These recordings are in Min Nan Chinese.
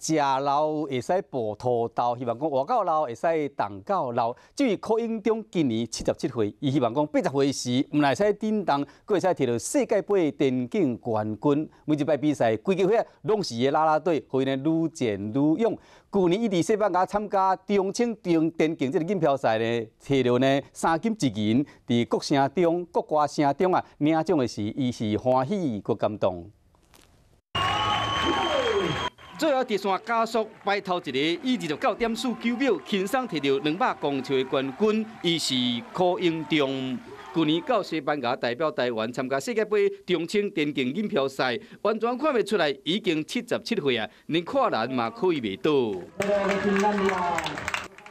食老會使哺土豆，希望講活到老會使動到老。至於柯英中今年77歲，伊希望講80歲時，毋但會使振動，閣會使摕著世界盃電競冠軍。每一擺比賽，規家伙攏是伊的啦啦隊，予伊呢愈戰愈勇。舊年伊佇西班牙參加中青電競這个錦標賽呢，摕著呢三金一銀，佇國聲中、國歌聲中啊領獎的時，伊是歡喜閣感動。最後直線加速排頭一個，以29.49秒輕鬆摕著200公尺的冠軍，伊是柯英中。舊年到西班牙代表台灣參加世界盃中青電競錦標賽，完全看袂出來已經77歲啊，連跨欄嘛可以袂倒。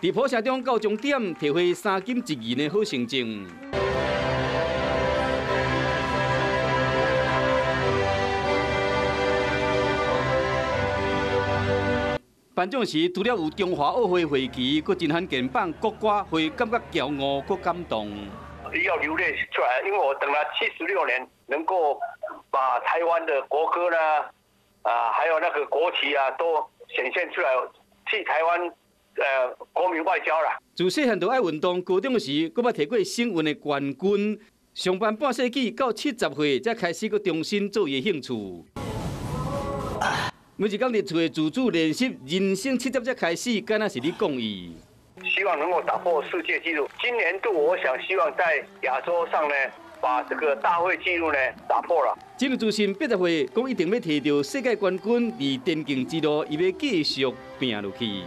佇破城中到終點，摕回三金一銀的好成績。頒獎時，除了有中華奧會會旗，閣真罕見放國歌，會感覺驕傲閣感動。要流淚出來，因為我等了76年，能夠把台灣的國歌呢，啊，還有那個國旗啊，都顯現出來，替台灣國民外交啦。自細漢就愛運動，高中時閣捌摕過省運的冠軍。上班半世紀到70歲，才開始閣重新做伊的興趣。每一工佇厝的自主練習，人生70才開始，敢若是咧講伊。希望能夠打破世界紀錄。今年度我想希望在亞洲上呢，把這個大會紀錄呢打破了。真有自信，80歲講一定欲摕著世界冠軍，佇電競之路，伊欲繼續拚落去。